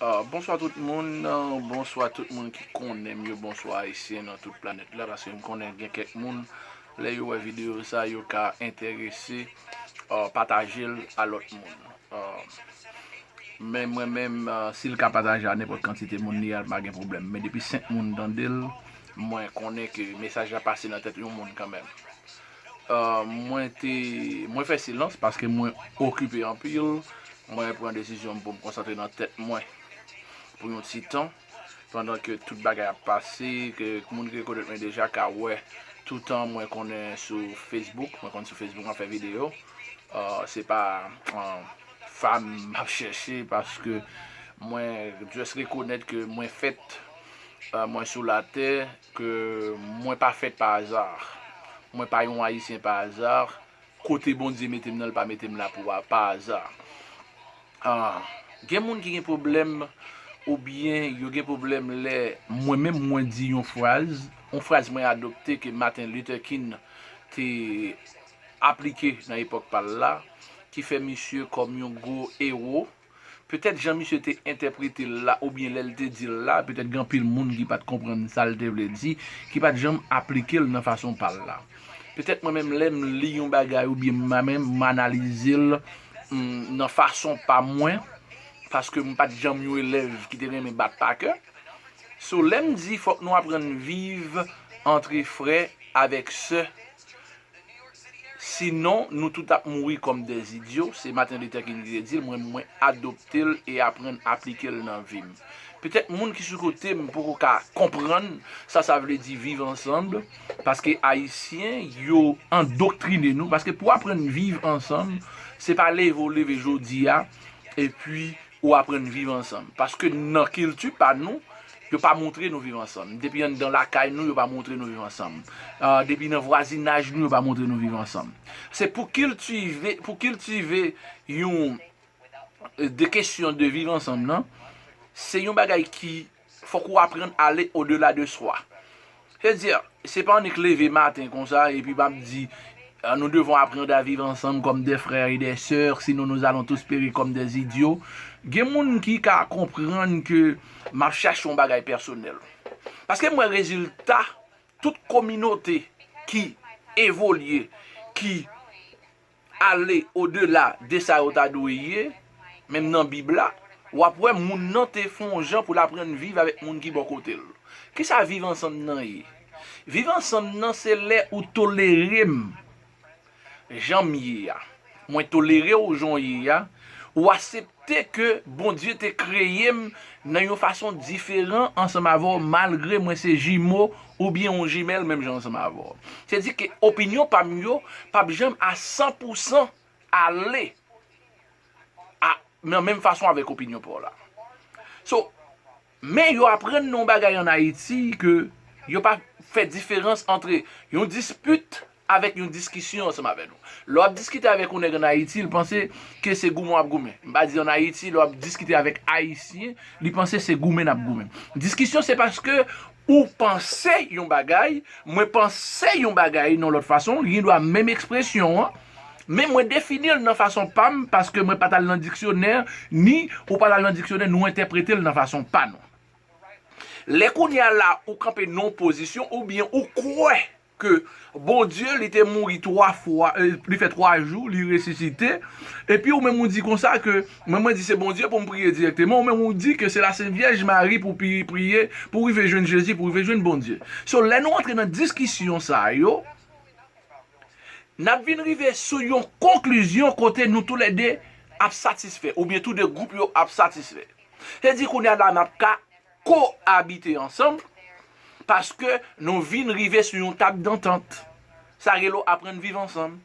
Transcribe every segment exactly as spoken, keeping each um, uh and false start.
Ah, bonswa tout moun, ah, bonswa tout moun ki konnen m yo, bonswa Ayisyen nan tout planèt la, paske m konnen gen kèk moun, lè yo wè videyo sa, yo ka enterese, ah, pataje l a lòt moun. Ah, men mwen menm, ah, si l ka pataje a nenpòt kantite moun li a, pa gen pwoblèm. Men depi senk moun tande l, mwen konnen ke mesaj la pase nan tèt yon moun kanmenm. Ah, mwen te, mwen fè silans paske mwen okipe anpil. Mwen pran desizyon pou m konsantre nan tèt mwen pou yon ti tan, pandan ke tout bagay ap pase, ke moun ki rekonèt mwen deja ka wè toutan mwen konnen sou Facebook, mwen konn sou Facebook, mwen fè videyo. Ah, se pa, ah, fanm m ap chèche, paske mwen just rekonèt ke mwen fèt, ah, mwen sou latè, ke mwen pa fèt pa aza. Mwen pa yon Ayisyen pa aza. Kote Bondye mete m nan, l pa mete m la pou a, pa aza. Ah, gen moun ki gen pwoblèm, oubyen yo gen pwoblèm lè mwen menm mwen di yon fraz, yon fraz mwen adopte ke Martin Luther King te aplike nan epòk pa l la, ki fè misye kòm yon gwo ewo. Petèt jan misye te entèprete l la, oubyen lè l te di l la, petèt gen anpil moun ki pa t konprann sa l te vle di, ki pa t janm aplike l nan fason pa l la. Petèt mwen menm, lè m li yon bagay oubyen mwen menm m analize l, mm, nan fason pa mwen, paske m pa t janm yon elèv ki te renmen bat pa kè. So, lè m di fòk nou aprann viv antre frè avèk sè, sinon nou tout ap mouri kòm dè zidyo, se Martin Luther King ki te di l, mwen, mwen adopte l e aprann aplike l nan vi m. Petèt moun ki sou kote m poko ka konprann sa sa vle di viv ansanm, paske Ayisyen, yo andoktrine nou, paske pou aprann viv ansanm, se pa leve w leve jodi a, epi ou aprann viv ansanm. Paske nan kilti pa nou, yo pa montre nou viv ansanm. Depi anndan lakay nou, yo pa montre nou viv ansanm. Ah, depi nan vwazinaj nou, yo pa montre nou viv ansanm. Se pou kiltive, pou kiltive yon, de kesyon de viv ansanm nan, se yon bagay ki fòk ou aprann ale odela de swa. Sètadi, se pa annik leve maten konsa epi m ap di, ah, nous devons apprendre à vivre ensemble comme des frères et des sœurs, sinon nous allons tous périr comme des idiots. Gen moun ki ka konprann ke m ap chache yon bagay pèsonèl. Paske m wè rezilta tout kominote ki evolye, ki ale odela de sa yo ta dwe ye, menm nan Bib la, w ap wè moun nan te fè yon jan pou l aprann viv avèk moun ki bò kote l. Kisa viv ansanm nan ye? Viv ansanm nan se lè ou tolere m jan m ye a. Mwen tolere w jan w ye a. Ou aksepte ke Bondye te kreye m nan yon fason diferan ansanm avè w, malgre mwen se jimo oubyen yon jimèl menm jan ansanm avè w. Se di ke opinyon pa m yo p ap janm a san pousan ale a, nan menm fason avèk opinyon pa w la. So, men yo aprann nou yon bagay ann Ayiti ke yo pa fè diferans antre yon dispit avèk yon diskisyon ansanm avè nou. Lè w ap diskite avèk yon nèg ann Ayiti, l panse ke se goumen w ap goumen. M pa di ann Ayiti, lè w ap diskite avèk Ayisyen, li panse se goumen n ap goumen. Diskisyon se paske ou panse yon bagay, mwen panse yon bagay nan lòt fason, li gen dwa menm ekspresyon an, men mwen defini l nan fason pa m paske mwen pa t al nan diksyonè, ni ou pa t al nan diksyonè, nou entèprete l nan fason pa nou. Lè kounye a la, ou kanpe nan yon pozisyon, oubyen ou kwè ke Bondye, li te mouri twa fwa, eh, li fè twa jou, li resisite, epi ou menm ou di konsa ke, mwen, mwen di se Bondye pou m priye dirèkteman, ou menm ou di ke se Lasent Vyèj Mari pou pi-, priye, pou rive jwenn Jezi, pou rive jwenn Bondye. So, lè nou antre nan diskisyon sa yo, n ap vin rive sou yon konklizyon kote nou toulède ap satisfè, oubyen tou de gwoup yo ap satisfè. Se di kounye a la, n ap ka koabite ansanm, paske nou vin rive sou yon tab dantant. Sa rele w aprann viv ansanm.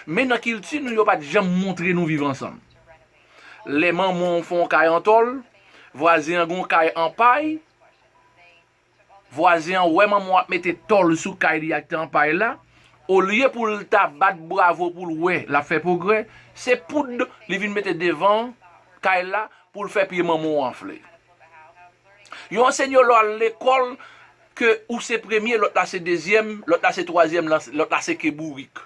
Men nan kilti nou, yo pa t janm montre nou viv ansanm. Lè manman w fè yon kay an tòl, vwazen an gen yon kay an pay, vwazen an wè manman w ap mete tòl sou kay li a ki te an pay la, olye pou l ta bat bravo pou l wè l ap fè pwogrè, se poud li vin mete devan kay la pou l fè pye manman w anfle. Yo anseye w lè w al lekòl ke ou se premye, lòt la se dezyèm, lòt la se twazyèm, lòt la se ke bourik.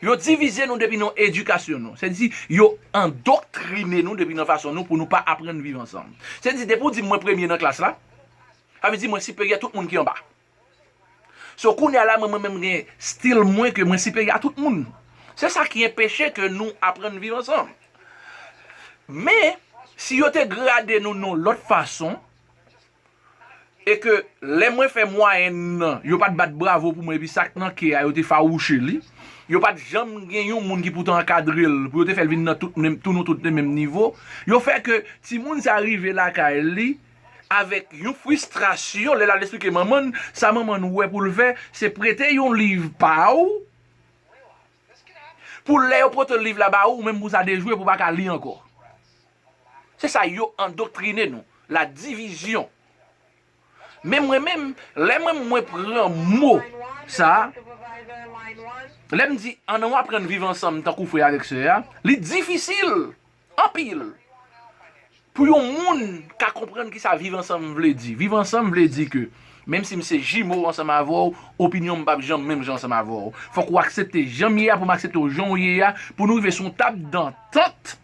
Yo divize nou depi nan edikasyon nou. Se di, yo andoktrine nou depi nan fason nou pou nou pa aprann viv ansanm. Se di, depi w di mwen premye nan klas la, sa vle di mwen siperyè tout moun ki anba. So, kounye a la, mwen, mwen menm gen stil mwen ke mwen siperyè a tout moun. Se sa ki enpeche ke nou aprann viv ansanm. Men, si yo te grade nou nan lòt fason, e ke lè mwen fè mwayèn nan, yo pa t bat bravo pou mwen, epi sa k nan kè a, yo te fawouche li. Yo pa t janm gen yon moun ki pou t ankadre l, pou yo te fè l vin nan tout menm, tou nou tout nan menm nivo. Yo fè ke timoun sa rive lakay li, avèk yon fristrasyon, lè l al esplike manman l, sa manman l wè pou l fè, se prete yon liv pa ou, pou lè yo pote liv la ba ou, ou menm pou sa dejwe, pou w pa ka li ankò. Se sa yo andoktrine nou, la divizyon. Men mwen menm, lè mwen, mwen pran mo sa, lè m di, ann nou aprann viv ansanm tankou frè avèk sè a, li difisil anpil pou yon moun ka konprann ki sa viv ansanm vle di. Viv ansanm vle di ke, menm si m se jimo ansanm avè w, opinyon m p ap janm menm jan ansanm avè w. Fòk ou aksepte jan m ye a pou m aksepte w jan w ye a, pou nou rive sou yon tab dantant,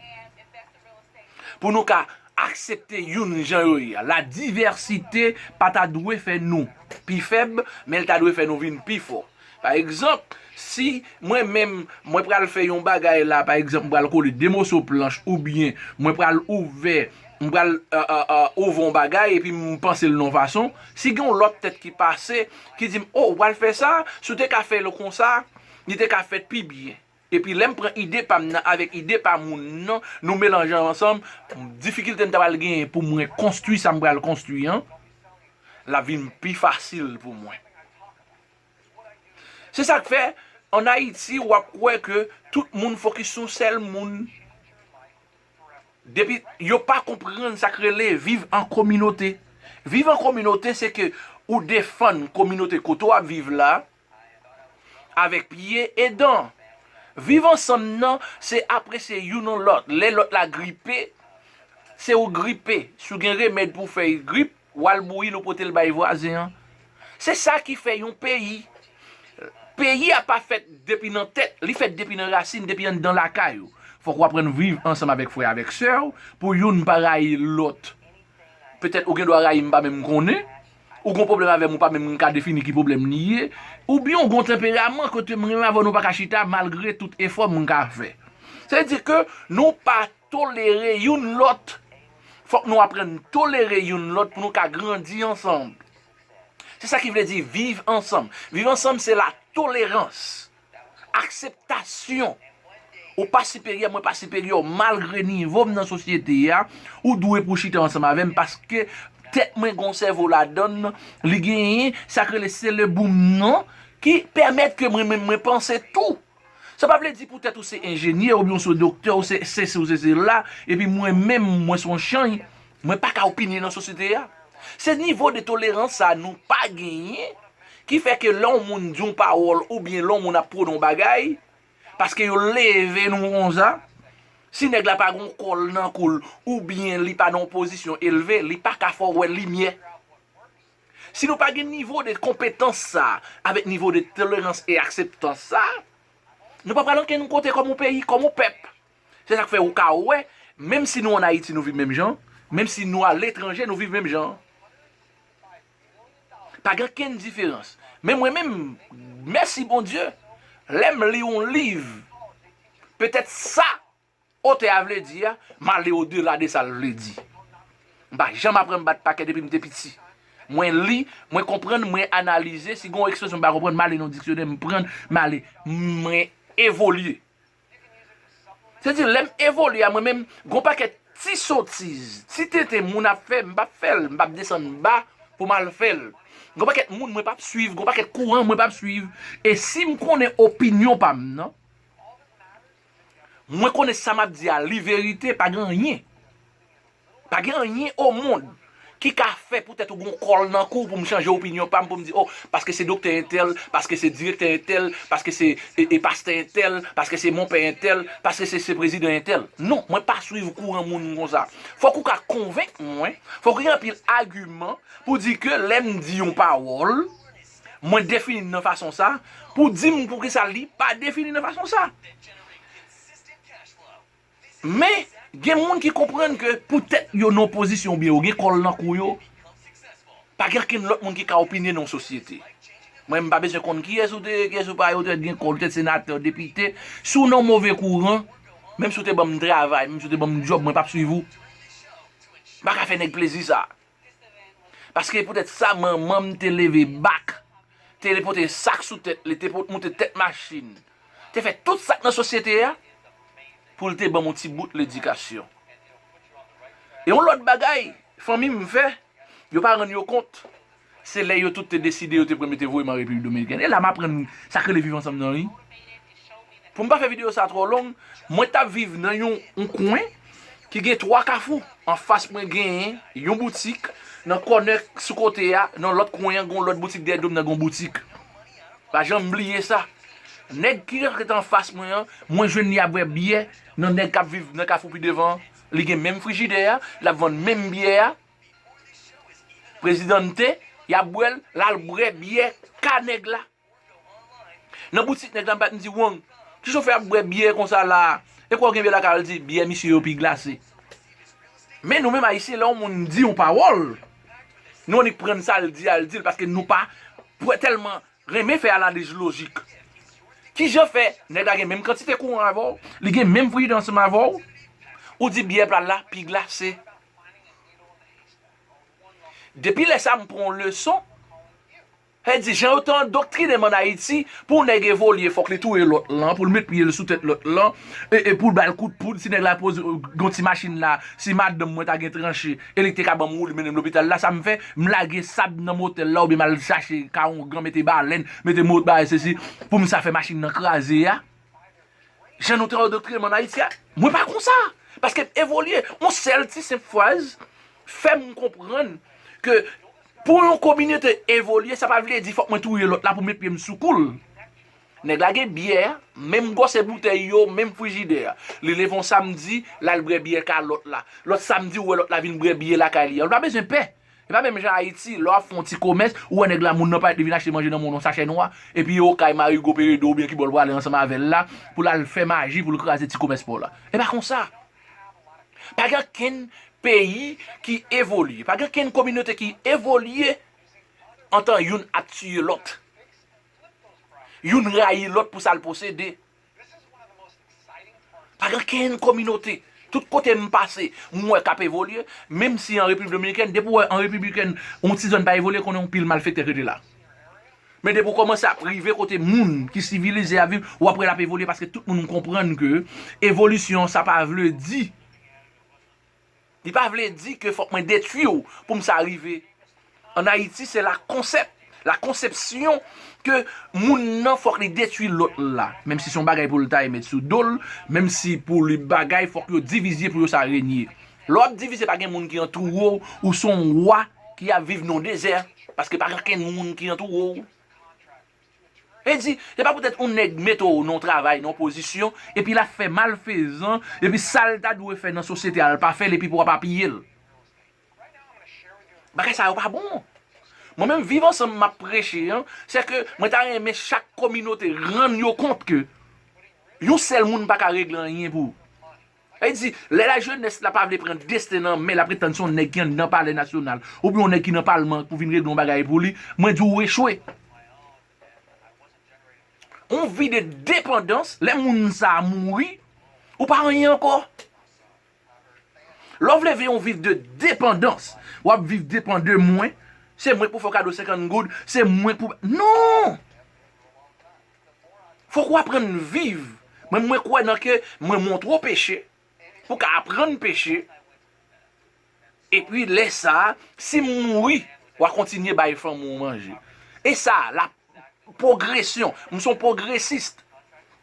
pou nou ka aksepte youn jan yo ye a. Ladivèsite pa ta dwe fè nou pi fèb, men l ta dwe fè nou vin pi fò. Pa egzanp, si mwen menm, mwen pral fè yon bagay la, pa egzanp, mwen pral kole de moso planch, oubyen mwen pral ouvè, mwen pral, e, e, e, ouvè yon bagay, epi m panse l nan yon fason, si gen yon lòt tèt ki pase, ki di m, o, ou pral fè sa, si w te ka fè l konsa, li te ka fèt pi byen. Epi lè m pran ide pa m nan avèk ide pa moun nan, nou melanje ansanm, difikilte m ta pral genyen pou mwen konstwi sa m pral konstwi an, l ap vin pi fasil pou mwen. Se sa k fè, ann Ayiti, w ap kwè ke tout moun fokis sou yon sèl moun. Depi yo pa konprann sa k rele viv an kominote. Viv an kominote, se ke ou defann kominote kote w ap viv la, avèk pye e dan. Viv ansanm nan, se apresye youn an lòt. Lè lòt la gripe, se ou gripe. Si w gen remèd pou fè grip, w al bouyi l, ou pote l bay vwazen an. Se sa ki fè yon peyi. Peyi a pa fèt depi nan tèt, li fèt depi nan rasin, depi anndan lakay ou. Fòk w aprann viv ansanm avèk frè avèk sè w, pou youn pa rayi lòt. Petèt ou gen dwa rayi m, m pa menm konnen. Ou gon pwoblèm avè m, ou pa menm ka defini ki pwoblèm li ye. Oubyen ou gon tanperaman kote mwen menm avè w nou pa ka chita malgre tout efò m ka fè. Sa vle di ke nou pa tolere youn lòt. Fòk nou aprann tolere youn lòt pou nou ka grandi ansanm. Se sa ki vle di viv ansanm. Viv ansanm, se latolerans, akseptasyon. Ou pa siperyè, mwen pa siperyè w, malgre nivo m nan sosyete a, ou dwe pou chita ansanm avè m, paske tèt mwen gon sèvo ladann, li genyen sa k rele selebum nan, ki pèmèt ke mwen menm mwen panse tou. Sa pa vle di poutèt ou se enjenyè, oubyen ou se doktè, ou se sesi, ou se sela, epi mwen menm, mwen se yon chanj, mwen pa ka opinye nan sosyete a. Se nivo de tolerans sa nou pa genyen, ki fè ke lè yon moun di yon pawòl, oubyen lè yon moun ap pwone yon bagay, paske yo leve nou konsa, si nèg la pa gon kòl nan kou l, oubyen li pa nan yon pozisyon elve, li pa ka fè w wè limyè. Si nou pa gen nivo de konpetans sa, avèk nivo de tolerans e akseptans sa, nou pa pral ankenn kote kòm yon peyi, kòm yon pèp. Se sa k fè ou ka wè, menm si nou ann Ayiti, nou viv menm jan, menm si nou aletranje, nou viv menm jan. Pa gen ankenn diferans. Men mwen menm, mèsi Bondye, lè m li yon liv, petèt sa otè a vle di a, m ale odela de sa l vle di. M pa janm aprann bat pakè depi m te piti. Mwen li, mwen konprann, mwen analize, si gon ekspresyon m pa konprann, m ale nan diksyonè, m pran, m ale, mwen evolye. Se di, lè m evolye a, mwen menm, gon pakèt ti sotiz, ti tenten moun ap fè, m p ap fè l, m p ap desann ba pou m al fè l. Gon pakèt moun mwen p ap swiv, gon pakèt kouran mwen p ap swiv. E si m konnen opinyon pa m nan, mwen konnen sa m ap di a li verite, pa gen anyen. Pa gen anyen o mond ki ka fè poutèt ou gon kòl nan kou pou m chanje opinyon pa m, pou m di, o, paske se doktè entèl, paske se direktè entèl, paske se e, e pastè entèl, paske se monpè entèl, paske se, se prezidan entèl. Non, mwen pa swiv kouran moun konsa. Fòk ou ka konvenk mwen, fòk ou gen anpil agiman pou di ke lè m di yon pawòl, Mwen defini l nan fason sa, pou di m poukisa li pa defini l nan fason sa. Men, gen moun ki konprann ke poutèt yo nan opozisyon oubyen yo gen kòl nan kou yo, pa gen okenn lòt moun ki ka opine nan yon sosyete. Mwen, m pa bezwen konn kiyès ou te ye, kiyès ou pa ye, ou te gen kòl, ou te senatè, depite. Si w nan move kouran, menm si w te ban m travay, menm si w te ban m djòb, mwen p ap swiv ou. M pa ka fè nèg plezi sa. Paske poutèt sa, manman m te leve bak, te pote sak sou tèt li, te pot-, moute tèt machin, te fè tout sa k nan sosyete a pou l te ban m yon ti bout ledikasyon. E yon lòt bagay, fanmi m fè, yo pa rann yo kont, se lè yo tout te deside yo te premye te voye m an Repiblik Dominikèn. E la m aprann sa k rele viv ansanm nan, wi. Pou m pa fè videyo sa twò long, mwen t ap viv nan yon, yon kwen ki gen twa kafou. Anfas mwen genyen yon boutik, nan kònè sou kote a, nan lòt kwen an, gen yon lòt boutik, dèyè do m nan gen yon boutik. Pa janm bliye sa. Nèg ki rantre anfas mwen an, mwen jwenn li ap bwè byè nan nèg k ap viv nan kafou pi devan an. Li gen menm frijidè a, l ap vann menm byè a. Prezidante, y ap bwè l, l al bwè byè ka nèg la. Nan boutik nèg la, m pa t di, "Wang, ki jan w fè ap bwè byè konsa la a? E kwa w gen byè lakay?" L di, "Byè misye yo pi glase." Men nou menm Ayisyen, lè yon moun di yon pawòl, nou annik pran sa l di a, l di l, paske nou pa pwè tèlman renmen fè analiz lojik. Ki jan fè nèg la gen menm kantite kouran avè w, li gen menm frijidè ansanm avè w, ou di byè pla la pi glase? Depi lè sa a, m pran yon leson. Sa vle di, jan yo te andoktrine m ann Ayiti, pou yon nèg evolye, fòk li touye lòt lan, pou l met pye l sou tèt lòt lan, e, e pou l ba l kout poud, si nèg la poze, gen yon ti machin la, si madanm mwen ta gen tranche, e li te ka ban m woule, mennen m lopital la, sa m fè, m lage sab nan motèl la, oubyen m al chache ka ongan, mete balèn, mete mot, bagay sesi, pou m sa fè machin nan kraze a. Jan nou te andoktrine m ann Ayiti a, mwen pa konsa. Paske m evolye. Yon sèl ti senp fraz fè m konprann ke pou yon kominote evolye, sa pa vle di fòk mwen touye lòt la pou m met pye m sou kou l. Nèg la gen byè, menm gwosè boutèy yo, menm frijidè. Li leve yon samdi, l al bwè byè ka lòt la. Lòt samdi, ou wè lòt la vin bwè byè lakay li an. Li pa bezwen pè. E pa menm jan Ayiti, lè w ap fè yon ti komès, ou wè nèg la, moun nan parèt, li vin achte manje nan men w nan sachè nwa, epi okay Marigo Peredo oubyen kibò l prale ansanm avè l la, pou l al fè maji, pou l kraze ti komès pa w la. E pa konsa. Pa gen okenn peyi ki evolye, pa gen okenn kominote ki evolye antan youn ap tiye lòt. Youn rayi lòt pou sa l posede. Pa gen kenn kominote. Tout kote m pase, m wè k ap evolye. Menm si an Repiblik Dominikèn, depi w wè an Repiblikèn, yon ti zòn pa evolye, konnen yon pil malfektè k rete la. Men depi w kòmanse ap rive kote moun ki sivilize ap viv, w ap wè l ap evolye paske tout moun konprann ke evolisyon sa pa vle di Li pa vle di ke fòk mwen detwi w pou m sa rive. Ann Ayiti, se la konsèp, la konsepsyon ke moun nan fòk li detwi lòt la. Menm si se yon bagay pou l ta ye met sou do l, menm si pou li bagay, fòk yo divize pou yo sa renye. Lè w ap divize, pa gen moun ki antoure w, ou se yon wa ki ap viv nan yon dezè, paske pa gen okenn moun ki antoure w. E di, se pa poutèt yon nèg mete w nan yon travay, nan yon pozisyon, epi l ap fè malfezan, epi sa l ta dwe fè nan sosyete a, l pa fè l, epi pou w ap apiye l. Bagay sa yo pa bon. Mwen menm, viv ansanm m ap preche an, se ke mwen ta renmen chak kominote rann yo kont ke yon sèl moun pa ka regle anyen pou ou. Sa vle di, lè lajenès la pa vle pran desten nan men l, ap ret tann se yon nèg ki anndan Palè Nasyonal, oubyen yon nèg ki nan Palman pou vin regle yon bagay pou li, mwen di w ou echwe. Yon vi de depandans, lè moun sa a mouri, ou pa anyen ankò. Lè w vle viv yon vi de depandans, w ap viv depan de mwen, se mwen k pou fè w kado senkant goud, se mwen k pou, non! Fòk w aprann viv. Mwen, mwen kwè nan ke mwen montre w peche, pou w ka aprann peche. Epi lè sa a, si m mouri, w a kontinye bay fanmi w manje. E sa, la pwogresyon. M se yon pwogresis.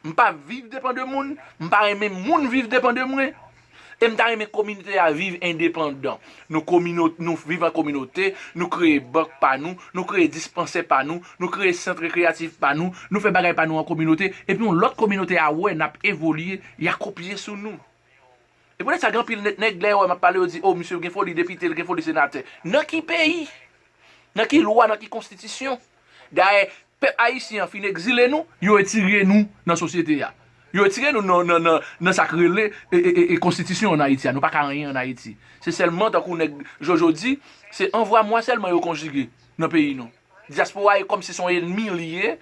M pa viv depan de moun, m pa renmen moun viv depan de mwen. E m ta renmen kominote a viv endepandan. Nou komino-, nou viv an kominote, nou kreye bank pa nou, nou kreye dispansè pa nou, nou kreye sant rekreyatif pa nou, nou fè bagay pa nou an kominote, epi yon lòt kominote a wè n ap evolye, y a kopye sou nou. E poutèt sa, gen anpil nèt nèg lè yo wè m ap pale, yo di, "O, misye gen foli depite, l gen foli senatè." Nan ki peyi? Nan ki lwa, nan ki konstitisyon? Dayè, pèp ayisyen an fin egzile nou, yo retire nou nan sosyete a. Yo retire nou nan, nan, nan, nan sa k rele e, e, e, e konstitisyon ann Ayiti a. Nou pa ka anyen ann Ayiti. Se sèlman, tankou nèg Jojo di, se anvwa mwa sèlman yo konjige nan peyi nou. Dyaspora e kòmsi se yon ènmi li ye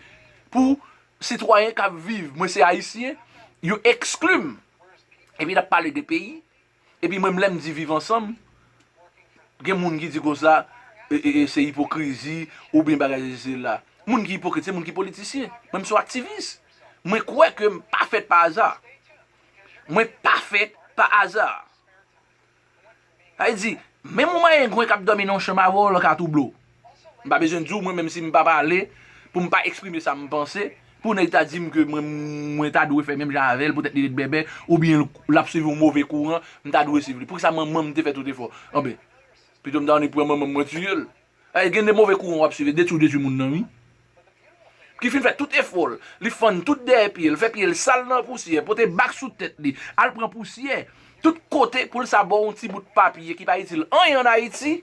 pou sitwayen k ap viv. Mwen se ayisyen, yo ekskli m. Epi n ap pale de peyi, epi mwen, lè m di viv ansanm, gen moun ki di konsa, e, e, e, se ipokrizi, oubyen bagay sesi sela. Moun ki ipokrit, se moun ki politisyen. Mwen, m se yon aktivis. Mwen kwè ke m pa fèt pa aza. Mwen pa fèt pa aza. Sa vle di, menm yon mayengwen k ap dòmi nan yon chanm avè w, l ka twouble w. M pa bezwen di w, mwen, menm si m pa pale, pou m pa eksprime sa m panse, pou nèg ta di m ke mwen, mwen ta dwe fè menm jan avè l, poutèt li ret bèbè, oubyen l, l ap swiv yon move kouran, m ta dwe swiv li. Poukisa manman m te fè tout efò? Anben, pito m ta annik pran manman m, mwen tiye l. Ay, gen de move kouran w ap swiv, e detwi w detwi moun nan, wi. Ki fin fè tout efò l, li fann tout dèyè pye l, fè pye l sal nan pousyè, pote bak sou tèt li, al pran pousyè tout kote pou l sa ba w yon ti bout papye ki pa itil anyen ann Ayiti,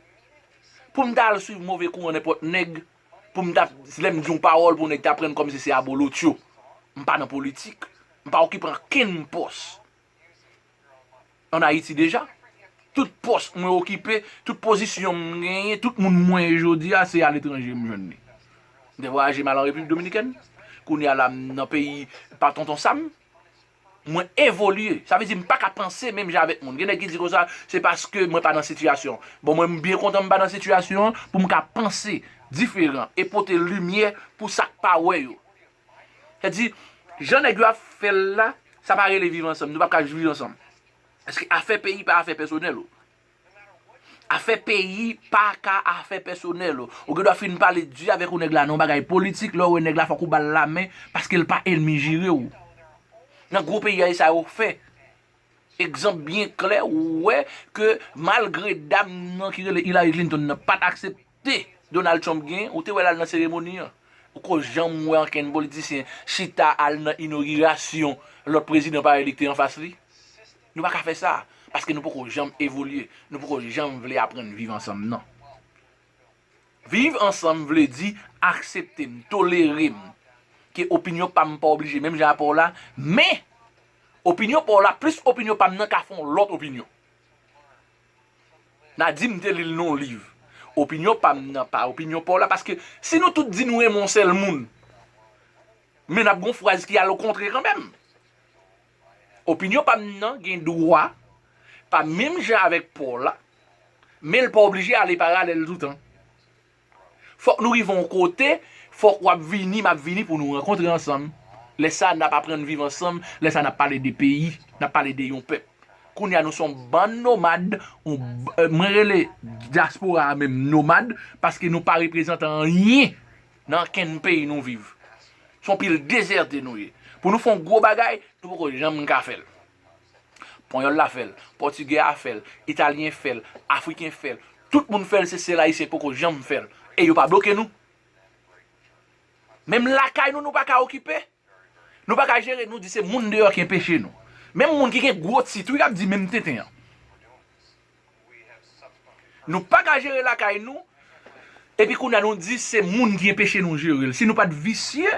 pou m ta al swiv move kouran nenpòt nèg, pou m ta, lè m di yon pawòl pou nèg ta pran kòmsi se abolotyo. M pa nan politik, m pa okipe ankenn pòs ann Ayiti deja. Tout pòs mwen okipe, tout pozisyon m genyen, tout moun mwen ye jodi a, se aletranje m jwenn li. M te vwayaje, m al an Repiblik Dominikèn. Kounye a la, m nan peyi pa Tonton Sam. Mwen evolye. Sa vle di m pa ka panse menm jan avèk moun. Gen nèg ki di konsa, se paske mwen pa nan sitiyasyon. Bon, mwen, m byen kontan m pa nan sitiyasyon an pou m ka panse diferan e pote limyè pou sa k pa wè yo. Sa di, jan nèg yo ap fè l la, sa pa rele viv ansanm. Nou p ap ka viv ansanm. Paske afè peyi pa afè pèsonèl ou. Afè peyi pa ka afè pèsonèl ou. Ou gen dwa fin pale di avèk yon nèg la nan yon bagay politik, lè w wè nèg la fòk ou ba l lamen, paske l pa ènmi jire w. Nan gwo peyi a, e sa yo fè. Egzanp byen klè, ou wè ke malgre dam nan ki rele Hillary Clinton nan pa t aksepte Donald Trump gen, ou te wè l al nan seremoni an. Ou ko janm wè ankenn politisyen chita al nan inogirasyon lòt prezidan parèy li ki te anfas li. Nou pa ka fè sa, paske nou poko janm evolye, nou poko janm vle aprann viv ansanm, non. Viv ansanm vle di aksepte m, tolere m, ke opinyon pa m pa oblije menm jan a pa w la, men opinyon pa w la plis opinyon pa m nan ka fè yon lòt opinyon. N a di m te li l nan yon liv. Opinyon pa m nan pa opinyon pa w la, paske si nou tout di nou renmen yon sèl moun, men n ap gen yon fraz ki al okontrè kanmenm. Opinyon pa m nan gen dwa pa menm jan avèk pa w la, men l pa oblije ale paralèl toutan. Fòk nou rive yon kote, fòk w ap vini, m ap vini pou nou rankontre ansanm. Lè sa a, n ap aprann viv ansanm, lè sa a, n ap pale de peyi, n ap pale de yon pèp. Kounye a, nou se yon bann nomad, yon b-, euh, mwen rele dyaspora a menm nomad, paske nou pa reprezante anyen nan ankenn peyi nou viv. Se yon pil dezète nou ye. Pou nou fè yon gwo bagay, nou poko janm ka fè l. Panyòl la fè l, pòtigè a fè l, italyen fè l, afriken fè l. Tout moun fè l, se sèl ayisyen k poko janm fè l. E yo pa bloke nou. Menm lakay nou, nou pa ka okipe. Nou pa ka jere, nou di se moun deyò ki enpeche nou. Menm moun ki gen gwo tit, wi, k ap di menm tenten an. Nou pa ka jere lakay nou, epi kounye a nou di se moun ki enpeche nou jere l. Si nou pa t visye,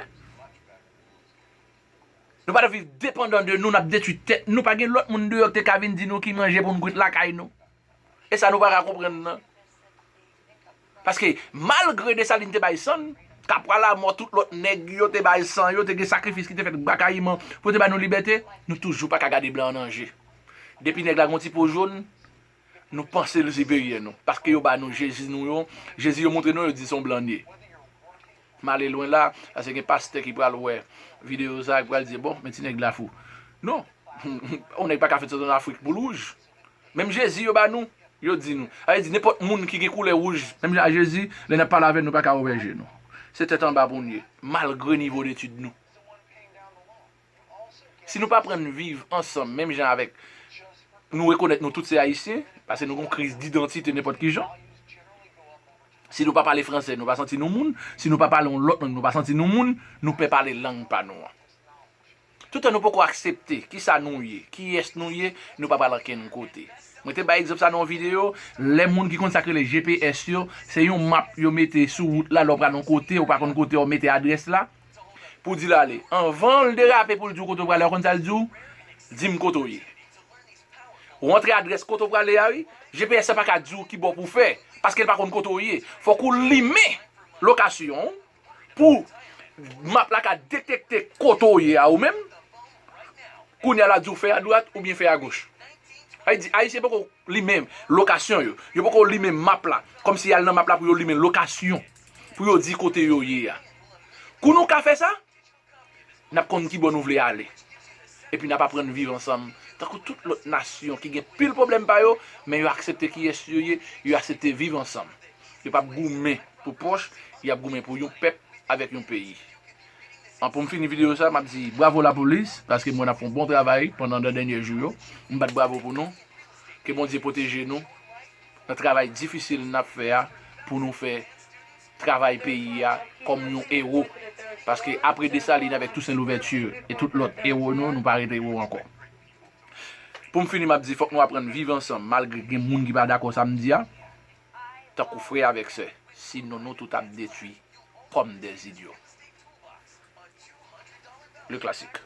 nou pa t ap viv depandan de nou, n ap detwi tèt nou. Pa gen lòt moun deyò ki te ka vin di nou ki manje pou n kwit lakay nou. E sa nou pa ka konprann nan. Paske, malgre Desalin te bay san l, Kapwa Lamò, tout lòt nèg yo te bay san yo, te gen sakrifis ki te fèt Bakayiman pou te ba nou libète, nou toujou pa ka gade blan an nan je. Depi nèg la gen yon ti po jòn, nou panse l siperyè nou. Paske yo ba nou Jezi nou yo, Jezi yo montre nou, yo di se yon blan n ye. M ale lwen la, paske gen pastè ki pral wè videyo sa a, ki pral di, bon, men ti nèg la fou. Non. Yon nèg pa ka fèt sot ann Afrik pou l wouj. Menm Jezi yo ba nou, yo di nou. Sa vle di nenpòt moun ki gen koulè wouj, menm jan a Jezi, lè n ap pale avè l, nou pa ka ouvè je nou. Se tèt anba pou n ye, malgre nivo detid nou. Si nou pa aprann viv ansanm, menm jan avèk, nou rekonèt nou tout se Ayisyen, paske nou gen yon kriz didantite nenpòt ki jan. Si nou pa pale fransè, nou pa santi nou moun. Si nou pa pale yon lòt lang, nou pa santi nou moun. Nou pè pale lang pa nou an. Toutan nou poko aksepte kisa nou ye, kiyès nou ye, nou pa pral ankenn kote. Mwen te bay egzanp sa nan yon videyo, lè moun ki konn sa k rele G P S yo, se yon map yo mete sou wout la, lè w pral yon kote, ou pa konn kote, w mete adrès la, pou di l ale. Anvan l derape pou l di w kote w prale a, w konn sa l di w? Di m kote w ye. Ou antre adrès kote w prale a, wi. G P S la pa ka di w ki bò pou w fè, paske l pa konn kote w ye. Fòk ou limen lokasyon w pou map la ka detekte kote w ye a ou menm. Kounye a la di w fè adwat oubyen fè agoch. Sa vle di, Ayisyen poko limen lokasyon yo. Yo poko limen map la. Kòmsi y al nan map la pou yo limen lokasyon. Pou yo di kote yo ye a. Kou nou ka fè sa, n ap konn ki bò nou vle ale. Epi n ap aprann viv ansanm. Tankou tout lòt nasyon ki gen pil pwoblèm pa yo, men yo aksepte kiyès yo ye, yo aksepte viv ansanm. Yo p ap goumen pou pòch, y ap goumen pou yon pèp avèk yon peyi. An, pou m fini videyo sa, m ap di bravo lapolis, paske mwen n ap fè yon bon travay pandan de dènye jou yo. M bat bravo pou nou. Ke Bondye pwoteje nou nan travay difisil n ap fè a pou nou fè travay peyi a kòm yon ewo. Paske apre Desalin avèk Tousen Louvèti e tout lòt ewo nou, nou pa rete ewo ankò. Pou m fini, m ap di fòk nou aprann viv ansanm, malgre gen moun ki pa dakò sa m di a, tankou frè avèk sè. Sinon, nou tout ap detwi kòm dèzidyo. Le classique.